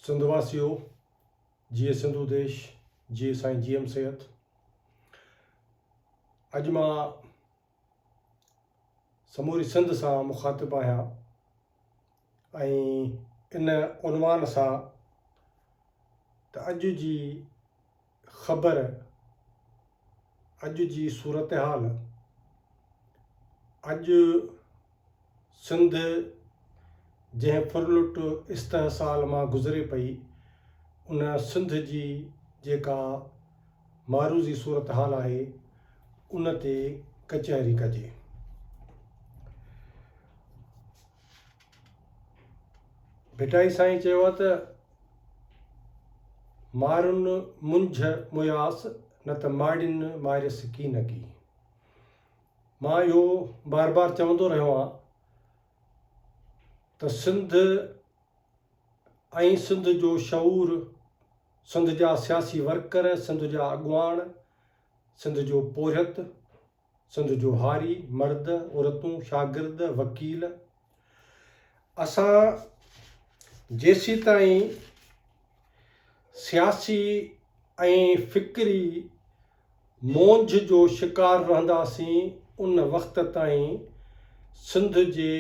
سنڌ واسيو جيئي سنڌو ديش جيئي سائين جي ايم سيد اڄ مان سموري سنڌ سان مخاطب آهيان ۽ ان عنوان سان ته اڄ جي خبر اڄ جي صورتحال اڄ سنڌ جنهن ڦرلٽ استحصال مان گذري پئي ان سنڌ جي جيڪا معروضي صورتحال آهي ان تي ڪچهري ڪجي. ڀٽائي سائين چيو آهي ته مارن منجهه مياس نه ته ماڙين ماريس ڪينڪي. مان اهو بار بار چوندو رهيو آهيان ته سنڌ ۽ سنڌ جو شعور، سنڌ جا سياسي ورڪر، سنڌ جا اڳواڻ، سنڌ جو پورهيت، سنڌ جو هاري، مرد، عورتون، شاگرد، وڪيل، اسان جيسيتائين سياسي ۽ فڪري مونجهه جو شڪار رهنداسين ان وقت تائين سنڌ جي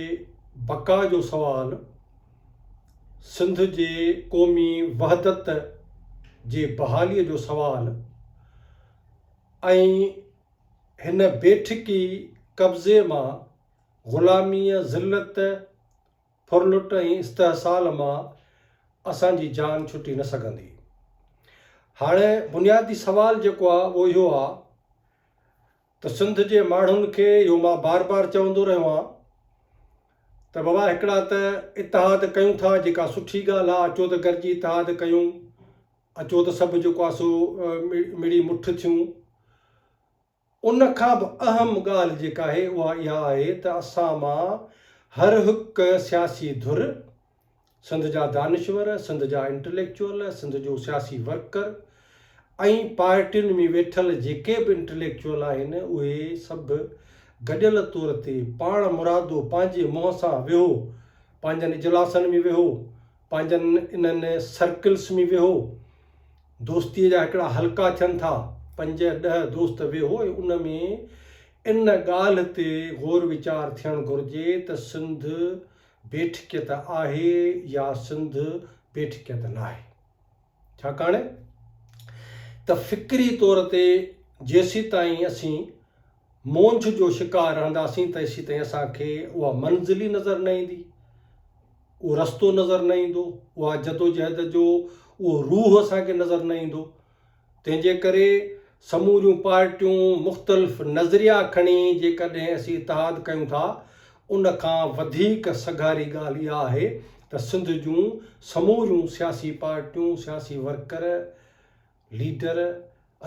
بقا جو سوال، سنڌ جي قومي وحدت جي بحاليء جو سوال ۽ هن بيٺڪي قبضي مان غلاميء، ذلت، ڦرلٽ ۽ استحصال مان اسان جي جان ڇٽي نه سگهندي. هاڻي بنيادي سوال جيڪو آ اهو اهو آ ته سنڌ جي ماڻهن کي اهو مان بار بار چوندو رهيو آهيان ته بابا هڪڙا ته اتحاد ڪيون ٿا جيڪا سٺي ڳالهه آ اچو ته گڏجي اتحاد ڪيون اچو ته سڀ جيڪو آ سو مڙي مٺ ٿيون ان کان به اهم ڳالهه جيڪا آهي اها اها آهي ته اسان مان هر هڪ سياسي ڌر، سنڌ جا دانشور، سنڌ جا انٽليڪچوئل، سنڌ جو سياسي ورڪر ۽ پارٽين ۾ ويٺل جيڪي به انٽليڪچوئل آهن اهي سڀ گڏيل طور تي پاڻ مرادو پنهنجي منهن سان ويهو، پنهنجن اجلاسن ۾ ويهو، پنهنجن انهن سرڪلس ۾ ويهو، دوستيء جا هڪڙا حلقا ٿين ٿا، پنج ڏهه دوست ويهو ۽ ان ۾ ان ڳالهه تي غور ويچار ٿيڻ گهرجي ته سنڌ بيٺڪيت آهي يا سنڌ بيٺڪيت ناهي. ڇاڪاڻ ته فڪري طور تي جيسيتائين اسين مونجهه جو شڪار رهنداسين تيسيتائين اسان کي اها منزل ئي نظر نه ايندي، اهو رستو نظر نه ايندو، اها جدوجهد جو اهو روح اسان کي نظر نه ايندو. تنهن جي ڪري سموريون پارٽيون مختلف نظريا کڻي جيڪڏهن اسين اتحاد ڪيون ٿا ان کان وڌيڪ سگهاري ڳالهه اها آهي ته سنڌ جون سموريون سياسي پارٽيون، سياسي ورڪر، ليڊر،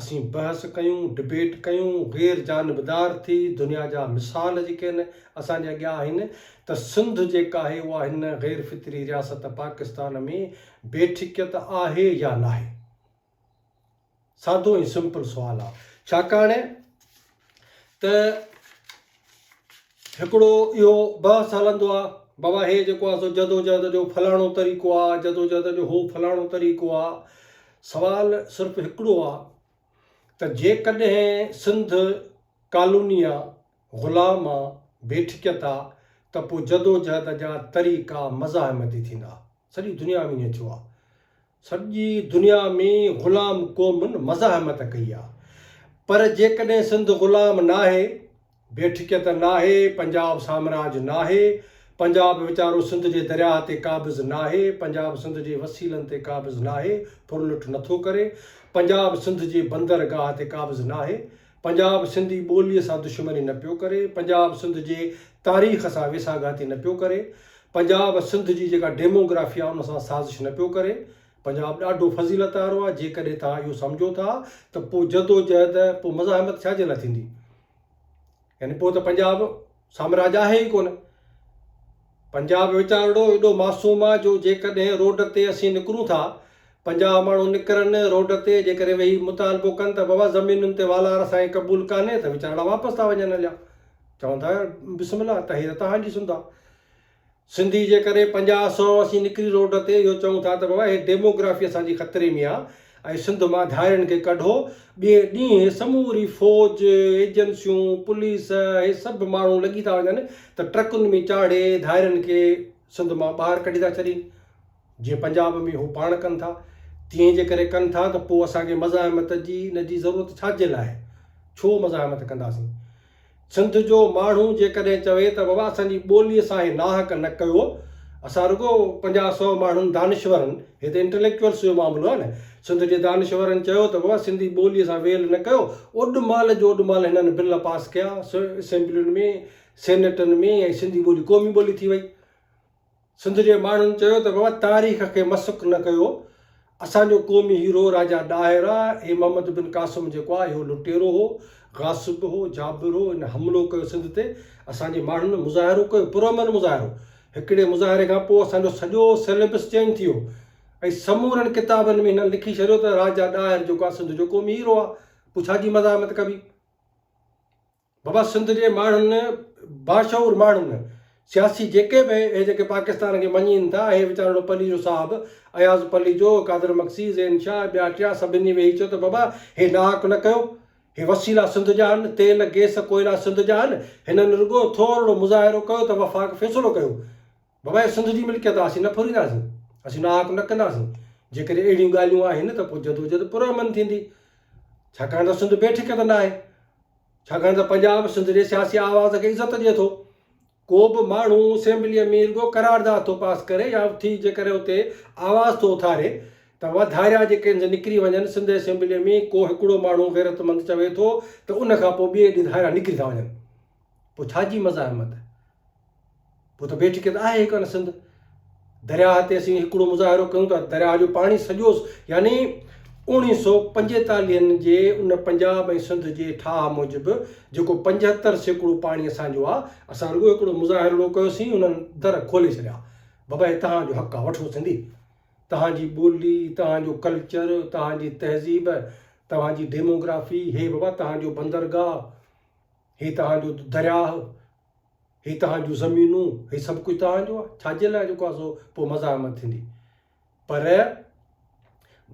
اسين بحث ڪيون، ڊبيٽ ڪيون، غير جانبدار ٿي دنيا جا مثال جيڪي آهن اسان جي اڳيان آهن ته سنڌ جيڪا آهي اها هن غير فطري رياست پاڪستان ۾ بيٺڪيت آهي يا ناهي؟ سادو ۽ سمپل سوال آهي ڇاڪاڻ ته هڪڙو اهو بحث هلندو آ بابا هي جيڪو آ سو جدوجهد جو فلاڻو طريقو آ جدوجهد جو هو فلاڻو طريقو آ سوال صرف هڪڙو آ ته جيڪڏهن سنڌ ڪالوني آ غلام آ بيٺڪيت آ ته پوء جدوجهد جا طريقا مزاحمتي ٿيندا سڄي دنيا ۾ ائين ٿيو آ سڄي دنيا ۾ غلام قومن مزاحمت ڪئي آ پر جيڪڏهن سنڌ غلام ناهي، بيٺڪيت ناهي، پنجاب سامراج ناهي، پنجاب ويچارو سنڌ جي درياهه تي قابض ناهي، پنجاب سنڌ جي وسيلن تي قابض ناهي، ڦرلٽ نٿو ڪري، پنجاب سنڌ جي بندرگاهه تي قابض ناهي، پنجاب سنڌي ٻوليء سان دشمني نه پيو ڪري، پنجاب سنڌ جي تاريخ سان ويساهگهاتي نه پيو ڪري، پنجاب سنڌ جي جيڪا ڊيموگرافي آهي ان سان سازش نه پيو ڪري، پنجاب ڏاڍو فضيلت وارو آهي، جيڪڏهن توهان اهو سمجهو ٿا ته پوء جدوجهد، پوء مزاحمت ڇا جي لاء ٿيندي؟ يعني پوء ته پنجاب سامراج آهي ئي ڪونه. پنجاب ويچارڙو ايڏو معصوم آ جو جيڪڏهن روڊ تي اسين نڪرون ٿا، 50 ماڻهو نڪرن روڊ تي جيڪڏهن ويهي مطالبو ڪن ته بابا زمينن تي والار اسان کي قبول ڪانهي ته ويچارڙا واپس ٿا وڃن هليا. چون ٿا بسم الله ته هي ته توهان جي سنڌ آ. سنڌي جيڪڏهن پنجاهه سئو اسين نڪري روڊ تي اهو چئون ٿا ته بابا هي ڊيموگرافي اسان جي خطري ۾ آ ۽ سنڌ مان ڌارين کي ڪڍو، ٻئي ڏينهن سموري فوج، ايجنسيون، پوليس هي سڀ ماڻهو لڳي ٿا وڃن ته ٽرڪن ۾ چاڙهي ڌارين کي سنڌ مان ٻاهر ڪڍي ٿا ڇڏين. جيئن پنجاب ۾ هو پاڻ ڪن ٿا تيئن جيڪڏهن ڪن ٿا ته پوء اسان کي مزاحمت جي ان جي ضرورت ڇا جي لاء؟ ڇو مزاحمت ڪنداسين؟ سنڌ جو ماڻهو جيڪڏهن چوي ته بابا اسان جي ٻوليء سان هي ناحق نه ڪيو، اسان رڳو پنجاهه سئو ماڻهن دانشورن، هي ته انٽليڪچوئلس جو معاملو آهي نه، سنڌ جي دانشورن چيو ته بابا سنڌي ٻوليء سان ويل نه ڪيو، اوڏ مهل جو اوڏ مهل هنن بل پاس ڪيا اسيمبلين ۾، سينيٽن ۾ ۽ سنڌي ٻولي قومي ٻولي ٿي وئي. سنڌ جي ماڻهن چيو ته بابا تاريخ کي مسخ نه ڪيو، اسان جو قومي هيرو راجا ڏاهر آ، هي محمد بن قاسم جيڪو آ اهو لٽيرو هو، غاصب هو، جابر هو، هن حملو ڪيو سنڌ تي، اسان جي ماڻهن مظاهرو ڪيو، پرامن مظاهرو، هڪڙي مظاهري کان پوء اسان جو سڄو سيليبس چينج ٿي ويو ۽ سمورن ڪتابن ۾ هنن لکي ڇڏيو ته راجا ڏاهر جيڪو آ سنڌ جو قومي هيرو آ، پوء ڇا جي مزاحمت ڪبي؟ بابا سنڌ جي ماڻهن باشعور ماڻهن سياسي جيڪي به اهي جيڪي پاڪستان کي مڃين ٿا اهي ويچارڙو پليجو صاحب اياز پليجو قادر مگسي زين شاهه ٻيا ٽيا سڀني ويهي چيو ته بابا هي ناحق نه ڪيو هي وسيلا سنڌ جا آهن تيل گيس ڪوئلا سنڌ جا آهن هنن رڳو ٿورڙو مظاهرو ڪيو ته وفاق فيصلو ڪيو بابا هي سنڌ جي ملڪيت آهي اسين نه ڦرينداسين اسين ناحق نه ڪنداسين جيڪڏهن اهڙيون ڳالهيون آهن ته پوء جدوجهد پرامن ٿيندي ڇاڪاڻ ته سنڌ بيٺڪيت نه آهي ڇاڪاڻ ته پنجاب سنڌ جي سياسي آواز کي عزت ڏئي ٿو. ڪو به ماڻهو اسيمبليء ۾ رڳو قرارداد ٿو پاس ڪري يا اٿي جيڪڏهن اتي آواز ٿو اٿاري ته وڌاريا جيڪي نڪري وڃن، سنڌ اسيمبليء ۾ ڪو هڪڙو ماڻهو غيرتمند چوي ٿو ته ان کان پوء ٻئي ڏينهن ڌاريا نڪري ٿا وڃن. پوء ڇا جي مزاحمت؟ پوء ته بيٺڪيت آهي ئي ڪانه سنڌ. درياهه تي اسين هڪڙو مظاهرو ڪيون ته درياهه جو پاڻي سڄو يعني اوڻيهه سو پنجيتاليهن جي ان پنجاب ۽ سنڌ جي ٺاهه موجب جيڪو 75% پاڻي اسان جو آ، اسان رڳو هڪڙو مظاهرڙو ڪيوسين انهن در کولي ڇڏيا. بابا هي توهان جو حق آ وٺو سنڌي. توهان جي ٻولي، توهان جو ڪلچر، توهان جي تهذيب، توهان جي ڊيموگرافي، هي بابا توهان جو بندرگاهه، هي توهان جو درياهه، هي توهان جون زمينون، هي سڀ ڪجهه توهان جو آهي، ڇا جي لاء جيڪو آهي سو پوء مزاحمت ٿيندي. پر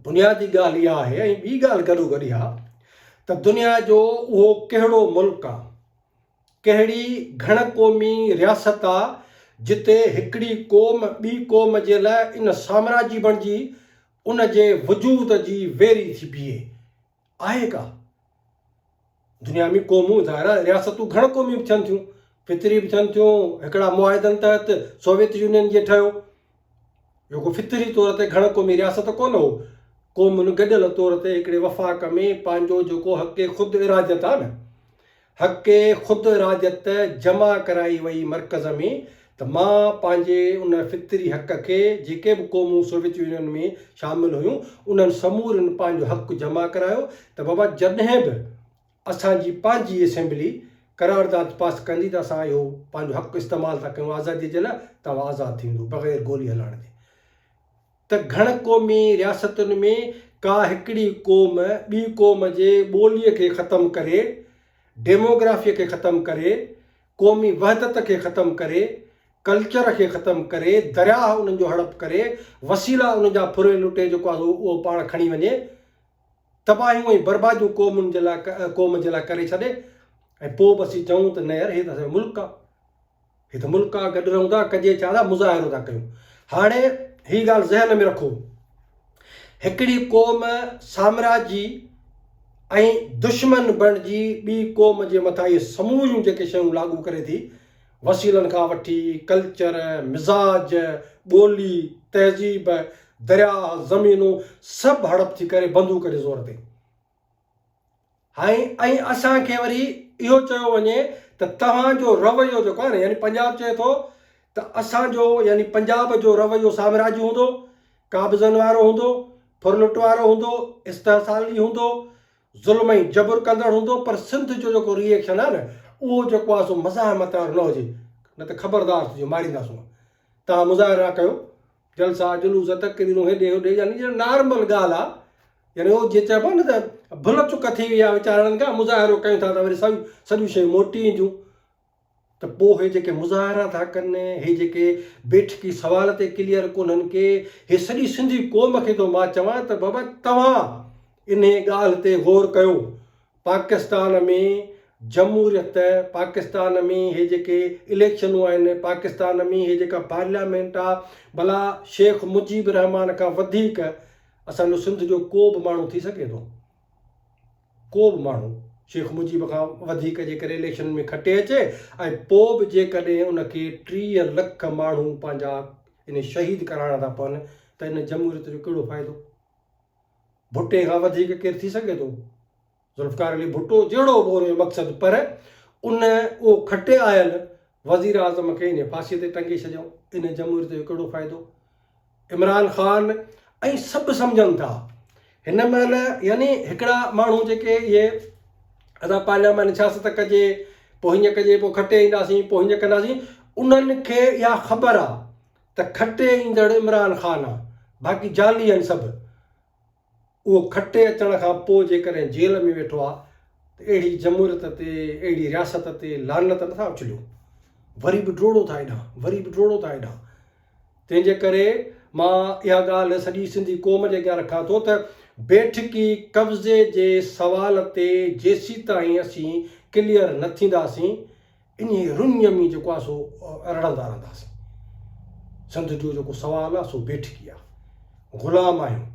بنيادي ڳالهه اها آهي ۽ ٻي ڳالهه گڏوگڏ اها ته دنيا جو اهو ڪهڙو ملڪ آهي، ڪهڙي گهڻ قومي رياست آهي جتي هڪڙي قوم ٻي قوم جي لاء ان سامراجي بڻجي ان جي وجود جي ويري ٿي بيهي. آهي ڪا؟ دنيا ۾ قومون ظاهر آهي رياستون گهڻ قومي به ٿين ٿيون، فطري به ٿين ٿيون، هڪڙا معاهدن تحت سوويت يونين جيئن ٺهيو، اهو ڪو فطري طور تي گهڻ قومي رياست ڪونه هو، قومن گڏيل طور تي هڪڙي وفاق ۾ پنهنجو جيڪو حق خود اراديت آهي نه، حق خود اراديت جمع ڪرائي وئي مرڪز ۾ ته مان پنهنجي ان فطري حق کي جيڪي به قومون سوويت يونين ۾ شامل هيون انهن سمورين پنهنجو حق جمع ڪرايو ته بابا جڏهن به اسان جي پنهنجي اسيمبلي قرارداد پاس ڪندي ته اسان اهو پنهنجو حق استعمال ٿا ڪيون آزادي جي لاء توهان آزاد ٿي ويندو بغير گولي هلائڻ جي. ته گهڻ قومي رياستن ۾ ڪا هڪڙي قوم ٻي قوم جي ٻوليء کي ختم ڪري، ڊيموگرافيء کي ختم ڪري، قومي وحدت کي ختم ڪري، ڪلچر کي ختم ڪري، درياهه انهن جو هڙپ ڪري، وسيلا انهن جا ڦري لٽي جيڪو آهي سو اهو پاڻ کڻي وڃي، تباهيون ۽ برباديون قومن جي لاء قوم جي لاء ڪري ڇڏي ۽ پوء به اسين چئون ته نه يار هي ته اسان جو ملڪ آهي. هي ته ملڪ آ گڏ رهون ٿا ڪجي ڇا ٿا مظاهرو ٿا ڪيون هاڻي هي ڳالهه ذهن ۾ رکو هڪڙي قوم سامراجي ۽ دشمن بڻجي ٻي قوم جي مٿان اهي سموريون جيڪي شيون لاڳو ڪري ٿي وسيلن کان وٺي ڪلچر مزاج ٻولي تهذيب درياهه زمينون سڀ هڙپ ٿي ڪري بندوق جي زور تي ۽ ۽ اسان کي وري اهو چيو وڃي ته توهان جو رويو جيڪو آهي نه يعني پنجاب چئي ٿو ته اسان جو يعني پنجاب جو رويو سامراجي هوندو، قابضن وارو هوندو، ڦرلٽ وارو هوندو، استحصالي هوندو، ظلم ۽ جبر ڪندڙ هوندو پر سنڌ جو جيڪو ري ايڪشن آهي نه اهو جيڪو آهي سو مزاحمت وارو نه هجي نه ته خبردار ٿجو مارينداسون توهان مظاهرا ڪيو جلسا جلوس تقريرون هيڏي هوڏي يعني ڄڻ نارمل ڳالهه آ يعني اهو جيئن چئبو آ نه ته ڀل چڪ ٿي وئي آ ويچارن کان مظاهرو ڪيون ٿا ته وري سڄيون شيون موٽي اينديون. ته پوء هي جيڪي مظاهرا ٿا ڪن، هي جيڪي بيٺڪي سوال تي ڪليئر ڪونهن ڪي، هي سڄي سنڌي قوم کي ٿو مان چوان ته بابا توهان انهي ڳالهه تي غور ڪيو، پاڪستان ۾ جمهوريت، پاڪستان ۾ هي جيڪي اليڪشنون آهن، پاڪستان ۾ هي جيڪا پارليامينٽ آ، ڀلا شيخ مجيب الرحمان کان وڌيڪ اسان جو سنڌ جو ڪو به ماڻهو ٿي سگهي ٿو؟ ڪو به ماڻهو شيخ مجيب کان وڌيڪ جيڪڏهن اليڪشن ۾ کٽي اچي ۽ پوء به جيڪڏهن ان کي 30 لک ماڻهو پنهنجا ان شهيد ڪرائڻا ٿا پون ته ان جمهوريت جو ڪهڙو فائدو؟ ڀٽي کان وڌيڪ ڪير ٿي سگهي ٿو؟ ذوالفقار علي ڀٽو جهڙو به ان جو مقصد پر ان اهو کٽي آيل وزيراعظم کي ان ڦاسي تي ٽنگي ڇڏيائون ان جمهوريت جو ڪهڙو فائدو؟ عمران خان ۽ سڀ سمجهن ٿا هن مهل يعني هڪڙا ماڻهو جيڪي اهي ادا پارلياماني سياست ڪجي پوء هيئن ڪجي پوء کٽي اينداسين پوء هيئن ڪنداسين انهن کي اها خبر آ ته کٽي ايندڙ عمران خان آ باقي جعلي آهن سڀ اهو کٽي اچڻ کان پوء جيڪڏهن جيل ۾ ويٺو آ ته اهڙي جمهوريت تي، اهڙي رياست تي لعنت نٿا اڇليو. وري به ڊوڙو ٿا هيڏانهن، وري به ڊوڙو ٿا هيڏانهن. تنهن جي ڪري مان اها ڳالهه سڄي سنڌي قوم جي اڳيان رکان ٿو ته بيٺڪي قبضي جي سوال تي جيسيتائين اسين ڪليئر نه ٿينداسين، انهيء رڃ ۾ جيڪو آهي سو رڙهندا رهنداسين. سنڌ جو جيڪو سوال آهي سو بيٺڪي آهي. غلام آهيون.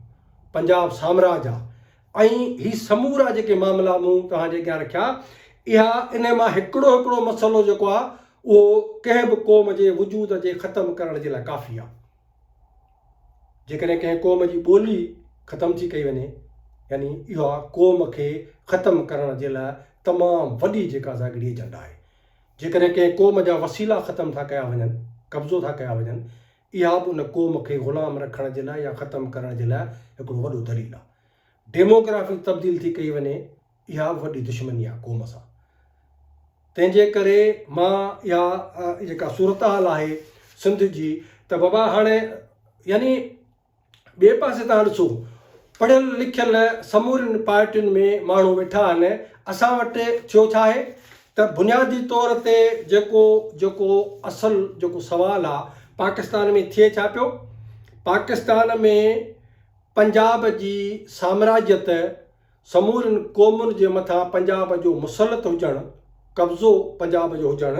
پنجاب سامراج آهي ۽ هي سمورا جيڪي معاملا مون توهان جي اڳيان رکيا اها انهي مان هڪڙو هڪڙو مسئلو جيڪو آهي اهو ڪنهن به قوم جي وجود جي ختم ڪرڻ جي لاء ڪافي آهي. جيڪڏهن ڪنهن قوم جي ٻولي ختم ٿي ڪئي وڃي يعني اها قوم کي ختم ڪرڻ جي لاء تمام وڏي جيڪا سا هڪڙي ايجنڊا آهي. جيڪڏهن ڪنهن قوم جا وسيلا ختم ٿا ڪيا وڃن، قبضو ٿا ڪيا وڃن، اها به ان قوم کي غلام رکڻ جي لاء يا ختم ڪرڻ جي لاء هڪڙو وڏو دليل آهي. ڊيموگرافي تبديل ٿي ڪئي وڃي، اها به وڏي دشمني آهي قوم سان. تنهن جي ڪري مان اها جيڪا صورتحال آهي سنڌ جي ته بابا هاڻي يعني ٻئي پاسي تان ڏسو پڙهيل لکيل سمورين پارٽين ۾ ماڻهو ويٺا آهن اسان وٽ ٿيو ڇا آهي ته بنيادي طور تي جيڪو جيڪو اصل جيڪو سوال آهي پاڪستان ۾ ٿئي ڇا پيو پاڪستان ۾ پنجاب جي سامراجيت سمورين قومن جي مٿان پنجاب جو مسلط هجڻ، قبضو پنجاب جو هجڻ،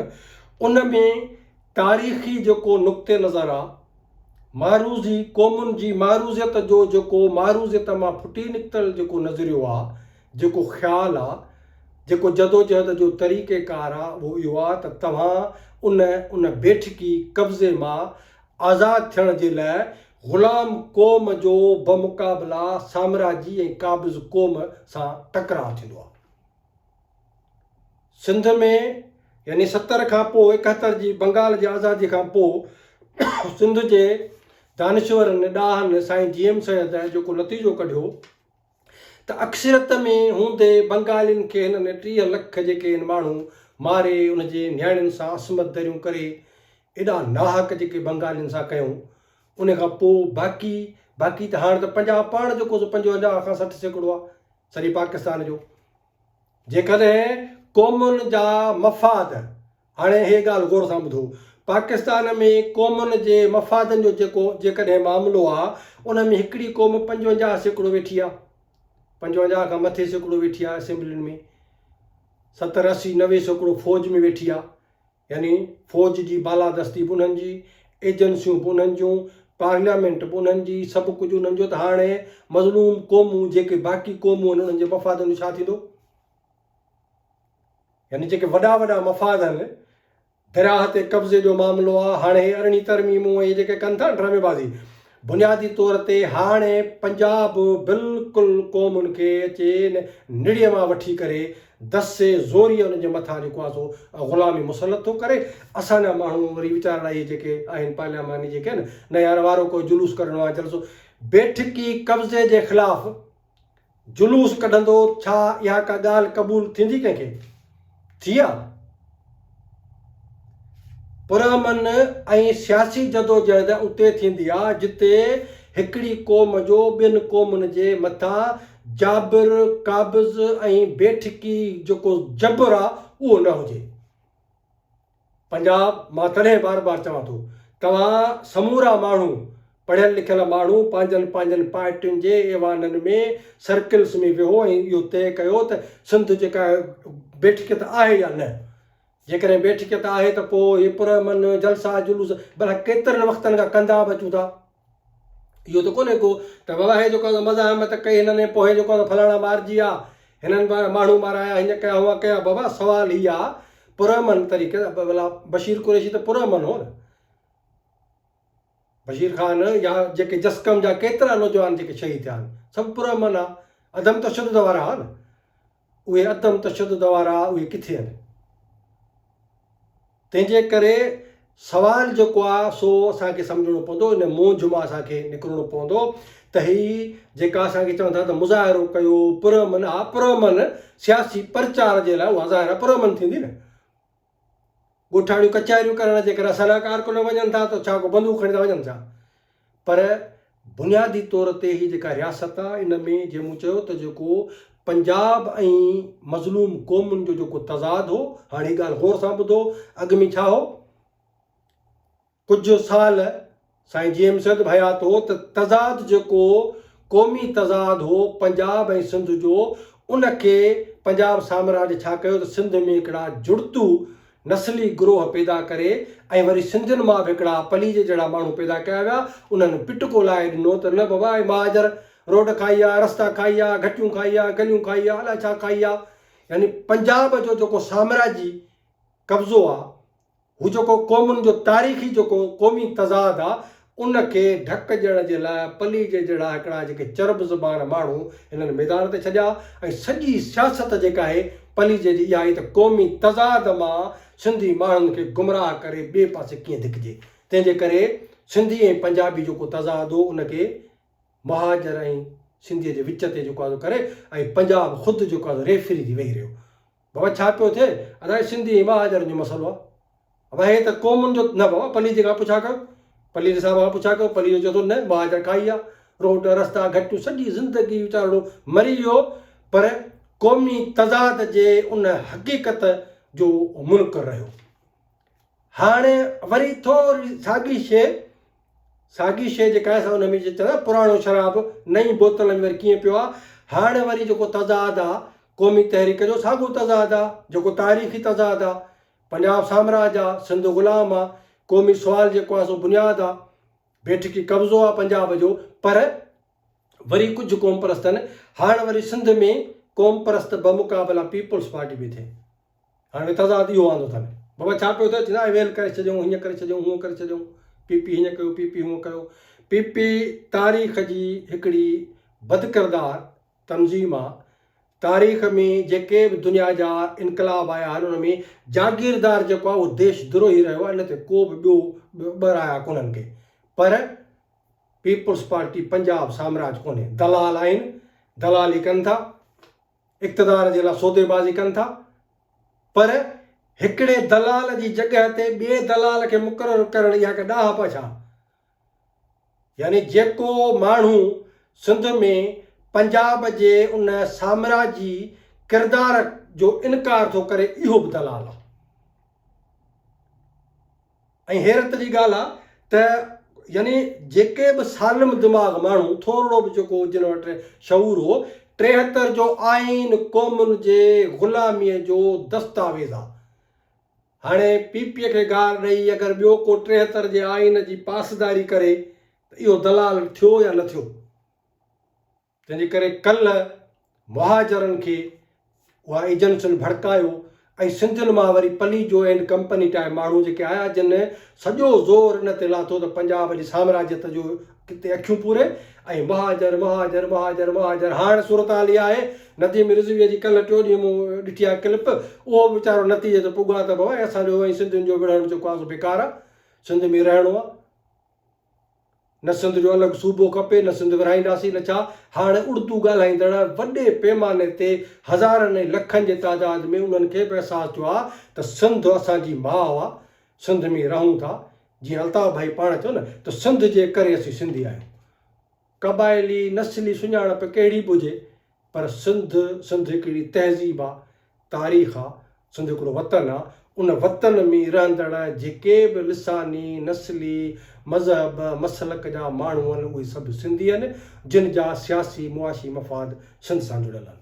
ان ۾ تاريخي جيڪو نقطه نظر آ، معروضي قومن جي معروضيت جو جيڪو معروضيت مان ڦٽي نڪتل جيڪو نظريو آ، جيڪو خيال آ، جيڪو جدوجهد جو طريقه ڪار آ، اهو اهو آ ته توهان ان ان بيٺڪي قبضي مان آزاد ٿيڻ جي لاء غلام قوم جو بمقابله سامراجي ۽ قابض قوم سان ٽڪراء ٿيندو آهي. سنڌ ۾ يعني 70 کان پوء 71 جي بنگال جي آزادي کان پوء سنڌ جي دانشورن ڏاهن سائين جي ايم سيد جيڪو نتيجو ڪڍيو ته اڪثريت ۾ هوندي بنگالين کي هنن 30 لک جيڪي آهن ماڻهو ماري ان جي نياڻين سان عصمت دريون ڪري ايڏا ناحق جيڪي بنگالين سان ڪيائون ان کان پوء باقي باقي ته هاڻ ته پنجاب پاڻ جيڪو سو 55 کان 60% آهي سڄي پاڪستان جو جيڪڏهن قومن جا مفاد هاڻي هيء ڳالهه غور سان ٻڌو. پاڪستان ۾ قومن جي مفادن جو جيڪو جيڪڏهن معاملو آ، ان ۾ هڪڙي قوم 55% ويٺي آ. 55 کان مٿي سيڪڙو ويٺي آ اسيمبلين ۾. 70، 80، 90% فوج ۾ ويٺي آ. يعني فوج جي بالادستي به انهن جي، ايجنسيون به انهن جون، پارليامينٽ به انهن جي، سڀ ڪجهه انهن جو ته هاڻي مظلوم قومون جيڪي باقي قومون آهن انهن جي مفادن جو ڇا ٿيندو؟ يعني جيڪي وڏا وڏا مفاد آهن، درياهه تي قبضي جو معاملو آهي، هاڻي هي ارڙهين ترميمون ۽ جيڪي ڪن ٿا نه ڊرامي بازي، بنيادي طور تي هاڻي پنجاب بلڪل قومن کي اچي نڙيء مان وٺي ڪري دسي زوريء انهن جي مٿان جيڪو آهي سو غلامي مسلط ٿو ڪري، اسان جا ماڻهو وري ويچارڙا اهي جيڪي آهن پارلياماني جيڪي آهن نه يار وارو ڪو جلوس ڪڍڻو آهي جلسو بيٺڪي قبضي جي خلاف جلوس ڪڍندو ڇا اها ڪا ڳالهه قبول ٿيندي ڪنهن کي؟ ٿي آ؟ پرامن ۽ سياسي جدوجهد اتي ٿيندي آ جتي هڪڙي قوم جو ٻين قومن جي مٿان جابر، قابض ۽ بيٺڪي جيڪو جبر آ اهو نه هجي. پنجاب مان تڏهن بار بار چوان ٿو توهان سمورا ماڻهو پڙهيل لکيل ماڻهو پنهنجن پنهنجن پارٽين جي ايوانن ۾ سرڪلز ۾ ويهو ۽ اهو طئي ڪيو ته سنڌ جيڪا بيٺڪيت آهي يا نه جيڪڏهن بيٺڪيت آهي ته پوء هي پرامن جلسا جلوس ڀلا ڪيترن وقتن کان ڪندا به اچون ٿا اهو ته ڪونهي ڪو ته بابا هي جيڪو مزاحمت ڪئي هنن ۽ پوء جيڪو فلاڻا مارجي ويا هنن ماڻهو مارايا هيئن ڪيا هونئن ڪيا بابا سوال هي آ پرامن طريقي سان ڀلا بشير قريشي ته پرامن هو نه بشير خان يا جيڪي جسقم جا ڪيترا نوجوان جيڪي شهيد ٿيا آهن سڀ پرامن آ عدم تشدد وارا ها نه اهي عدم تشدد وارا اهي ڪٿي آهن تنهن جي ڪري سوال جيڪو آ سو اسان کي سمجهڻو پوندو ان مونجهه مان اسان کي نڪرڻو پوندو ته هي جيڪا اسان کي چون ٿا ته مظاهرو ڪيو پرامن ها پرامن سياسي پرچار جي لاء اها ظاهر پرامن ٿيندي نه ڳوٺاڻيون ڪچهريون ڪرڻ جي ڪري اسان لاء ڪارڪن وڃن ٿا ته ڇا ڪو بندوق کڻي ٿا وڃن ڇا پر بنيادي طور تي هي جيڪا رياست آ ان ۾ جيئن مون چيو ته جيڪو پنجاب ۽ مظلوم قومن جو جيڪو تضاد هو هاڻي هي ڳالهه غور سان ٻڌو اڳ ۾ ڇا هو ڪجهه سال سائين جي ايم سيد به حيات هو ته تضاد جيڪو قومي تضاد هو پنجاب ۽ سنڌ جو ان کي پنجاب سامراج ڇا ڪيو ته سنڌ ۾ هڪڙا جڙتو نسلي گروهه پيدا ڪري ۽ وري سنڌين مان به هڪڙا پليجي جهڙا ماڻهو پيدا ڪيا ويا انهن پٽڪو لائي ڏنو ته نه بابا اهي مهاجر روڊ کائي ويا رستا کائي ويا گهٽيون کائي ويا گليون کائي ويا الائي ڇا کائي ويا يعني پنجاب جو جيڪو سامراجي قبضو آ هو جيڪو قومن جو تاريخي جيڪو قومي تضاد آ ان کي ڍڪ ڏيڻ جي لاء پليجي جهڙا هڪڙا جيڪي چرب زبان ماڻهو هنن ميدان تي ڇڏيا ۽ سڄي سياست جيڪا آهي پليجي جي اها آهي ته قومي تضاد مان سنڌي ماڻهن کي گمراهه ڪري ٻئي پاسي ڪيئن ڌڪجي تنهن جي ڪري سنڌي ۽ پنجابي جيڪو تضاد هو ان کي مهاجر ۽ سنڌي جي وچ تي جيڪو آ سو ڪري ۽ پنجاب خود جيڪو آ سو ريفري ٿي ويهي رهيو. بابا ڇا پيو ٿئي؟ ادا هي سنڌي ۽ مهاجرن جو مسئلو آ. ابا هي ته قومن جو نه بابا پليجي کان پڇا ڪيو. پليجي صاحب کان پڇا ڪيو پليجو چئي ٿو نه مهاجر کائي ويا. روڊ رستا گهٽيون سڄي زندگي ويچارڙو مري ويو پر قومي تضاد جي ان حقيقت جو منڪر رهيو. هاڻي وري ٿوري ساڳي شيء ساڳي شيء جيڪا آهي سا ان ۾ جي چوندا پراڻو شراب نئين بوتل ۾ وري ڪيئن پيو آ هاڻي وري جيڪو تضاد آ قومي تحريڪ جو ساڳو تضاد آ جيڪو تاريخي تضاد آ پنجاب سامراج آ سنڌ غلام آ قومي سوال جيڪو آ سو بنياد آ بيٺڪي قبضو آ پنجاب جو پر وري ڪجهه قومپرستن هاڻ وري سنڌ ۾ قومپرست بمقابلا پيپلز پارٽي پئي ٿئي هاڻ وري تضاد اهو آندو اٿن بابا ڇا پيو ٿئي چوندا ويل ڪري ڇڏيون هيئن ڪري ڇڏيون هونئن ڪري ڇڏيون پي پي هيئن ڪيو پي پي هونئن ڪيو پي پي تاريخ جي هڪڙي بدڪردار تنظيم آ تاريخ ۾ جيڪي به دنيا جا انقلاب آيا آهن ان ۾ جاگيردار جيڪو آهي اهو ديش دروهي رهيو آهي ان تي ڪو به ٻيو ٻه رايا ڪونهن ڪي پر پيپلز پارٽي پنجاب سامراج ڪونهي دلال آهن دلالي ڪن ٿا اقتدار جي لاء سوديبازي ڪن ٿا پر هڪڙي دلال جي جڳهه تي ٻئي دلال کي مقرر ڪرڻ اها ڪا ڏاهپ آهي ڇا؟ يعني جيڪو ماڻهو سنڌ ۾ پنجاب جي ان سامراجي ڪردار جو انڪار ٿو ڪري اهو به دلال آهي. ۽ حيرت جي ڳالهه آ ته يعني جيڪي به سالم دماغ ماڻهو ٿورڙو به جيڪو جن وٽ شعور هو 73 جو آئين قومن جي غلاميء جو دستاويز آ. هاڻي پي پي کي گار ڏئي اگر ٻيو ڪو 73 جي آئين جي پاسداري ڪري ته اهو دلال ٿيو يا نه ٿيو؟ تنهن جي ڪري ڪلهه مهاجرن کي اها ايجنسين ڀڙڪايو ۽ سنڌين مان وري پليجو اينڊ ڪمپني ٽائپ ماڻهو جيڪي آيا جن سڄو زور ان تي لاٿو ته پنجاب جي سامراجيت جو ڪتي اکيون پوري ۽ مهاجر مهاجر مهاجر مهاجر هاڻ صورتحال اها آهي نديم رضويء جي ڪلهه ٽيون ڏينهن مون ڏٺي آهي ڪلپ اهو به ويچارو نتيجي تي پڳو آهي ته بابا اسان جو ۽ سنڌين جو وڙهڻ جيڪو آهي سو بيڪار آهي سنڌ ۾ رهڻو آهي. نه سنڌ جو الڳ صوبو کپي، نه سنڌ ورهائينداسين نه ڇا. هاڻ اڙدو ڳالهائيندڙ وڏي پيماني تي هزارن ۽ لکن جي تعداد ۾ انهن کي به احساس ٿيو آهي ته سنڌ اسان جي ماء آ، سنڌ ۾ رهون ٿا. جيئن الطاف ڀائي پاڻ چيو نه ته سنڌ جي ڪري اسين سنڌي آهيون. قبائلي، نسلي سڃاڻپ ڪهڙي به هجي پر سنڌ، سنڌ هڪڙي تهذيب آ، تاريخ آ، سنڌ هڪڙو وطن آ، ان وطن ۾ رهندڙ جيڪي به لساني، نسلي، مذهب، مسلڪ جا ماڻهو آهن اهي سڀ سنڌي آهن جن جا سياسي معاشي مفاد سنڌ سان جڙيل آهن.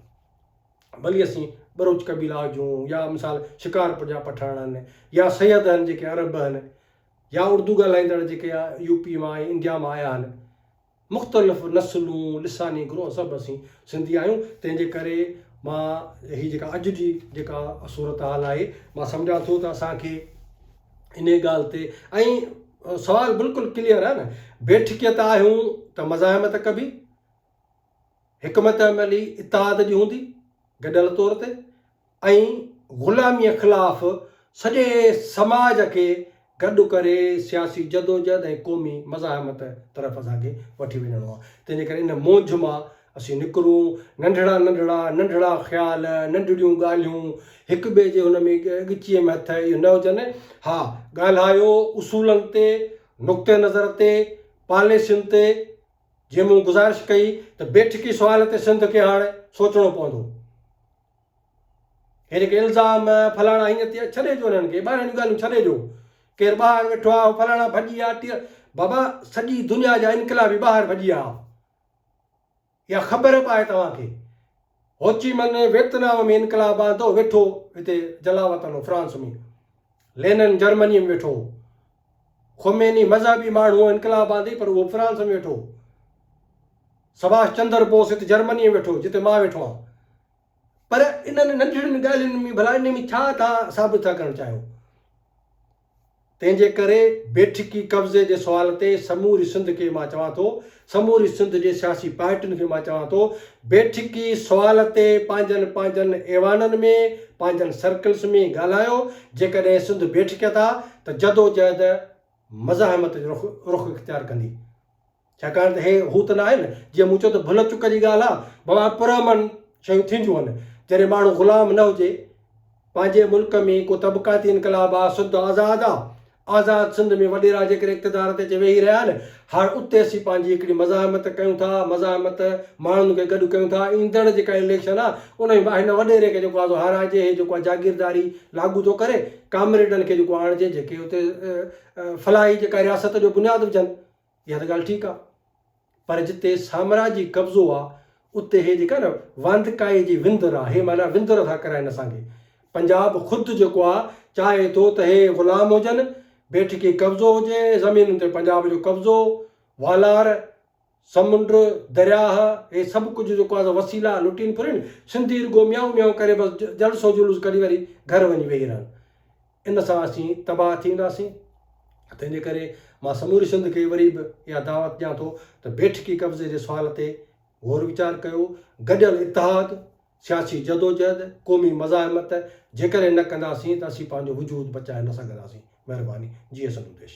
ڀلي اسين ٻروچ قبيلا هجون يا مثال شڪارپور جا پٺاڻ آهن يا سيد آهن جيڪي عرب آهن يا اردو ڳالهائيندڙ جيڪي يو پي مان ۽ انڊيا مان آيا آهن. مختلف نسلون، لساني گروهه سڀ اسين سنڌي آهيون، تنهن جي ڪري مان هي جيڪا اڄ جي جيڪا صورتحال آهي مان سمجهان ٿو ته اسان کي انهي ڳالهه تي ۽ سوال بلڪل ڪليئر آهي نه بيٺڪيت آهيون ته مزاحمت ڪبي، حڪمت عملي اتحاد جي هوندي گڏيل طور تي ۽ غلاميء خلاف سڄي سماج کي گڏ ڪري سياسي جدوجهد ۽ قومي مزاحمت طرف اسان کي وٺي وڃڻو آهي. تنهن جي ڪري ان مونجهه مان اسين نڪرون، ننڍڙا ننڍڙا ننڍڙا خيال، ننڍڙيون ڳالهيون، هڪ ٻئي جي هن ۾ ڳچيء ۾ هٿ اهي نه هجن. ها، ڳالهايو اصولن تي، نقطه نظر تي، پاليسين تي، جيئن مون گذارش ڪئي ته بيٺڪي سوال تي سنڌ کي هاڻ سوچڻو پوندو. هي جيڪي الزام فلاڻا هيئن ٿيا ڇڏي جو انهن کي ٻاهريون ڳالهيون ڇڏي جو ڪير ٻاهر ويٺو آهي فلاڻا ڀڄي آ ٽي بابا سڄي دنيا جا انقلابي ٻاهر ڀڄي آ اها خبر به آهي توهان کي هوچي من ويتنام ۾ انقلاب آندو ويٺو هتي جلاوطن هو فرانس ۾ لينن جرمني ۾ ويٺو خميني مذهبي ماڻهو انقلاب آندي پر اهو فرانس ۾ ويٺو سڀاش چندر بوس هت جرمني ۾ ويٺو جتي مان ويٺو آهيان پر انهن ننڍڙين ڳالهين ۾ ڀلا انهي ۾ ڇا توهان ثابت ٿا ڪرڻ چاهيو؟ تنهن جي ڪري بيٺڪي قبضي جي سوال تي سموري سنڌ کي مان چوان ٿو، سموري سنڌ جي سياسي پارٽين کي مان چوان ٿو، بيٺڪي سوال تي پنهنجن پنهنجن ايوانن ۾، پنهنجن سرڪلز ۾ ڳالهايو، جيڪڏهن سنڌ بيٺڪيت آ ته جدوجهد مزاحمت جو رخ اختيار ڪندي. ڇاڪاڻ ته هي هو ته نه آهن، جيئن مون چيو ته ڀل چڪ جي ڳالهه آ، بابا پرامن شيون ٿينديون آهن، جڏهن ماڻهو غلام نه هجي، پنهنجي ملڪ ۾ ڪو طبقاتي انقلاب آ، سنڌ آزاد آ، آزاد سنڌ ۾ وڏيرا جيڪڏهن اقتدار تي اچي ويهي رهيا آهن، هاڻ اتي اسين پنهنجي هڪڙي مزاحمت ڪيون ٿا، مزاحمت ماڻهن کي گڏ ڪيون ٿا، ايندڙ جيڪا اليڪشن آ، ان ۾ هن وڏيري کي جيڪو آ سو هارائجي، هي جيڪو آ جاگيرداري لاڳو ٿو ڪري، ڪامريڊن کي جيڪو آڻجي، جيڪي اتي فلاحي جيڪا رياست جو بنياد وجهن. اها ته ڳالهه ٺيڪ آ پر جتي سامراجي قبضو آ اتي هي جيڪا نه واندڪائي جي وندر آ هي معنيٰ وندر ٿا ڪرائن اسان کي. پنجاب خود جيڪو آ چاهي ٿو ته هي غلام هجن، بيٺڪي قبضو هجي، زمينن تي پنجاب جو قبضو، والار، سمنڊ، درياهه هي سڀ ڪجهه جيڪو آ سو وسيلا لٽين ڦرين، سنڌي رڳو ميائون ميائون ڪري بس جلسو جلوس ڪڍي وري گهر وڃي ويهي رهن. ان سان اسين تباهه ٿي وينداسين. تنهن جي ڪري مان سموري سنڌ کي وري به اها دعوت ڏيان ٿو ته بيٺڪي قبضي جي سوال تي غور ويچار ڪيو، گڏيل اتحاد، سياسي جدوجهد، قومي مزاحمت جيڪڏهن نه ڪنداسين ته اسين پنهنجو وجود بچائي نه سگهنداسين. مهرباني. جيئي سنڌو ديش.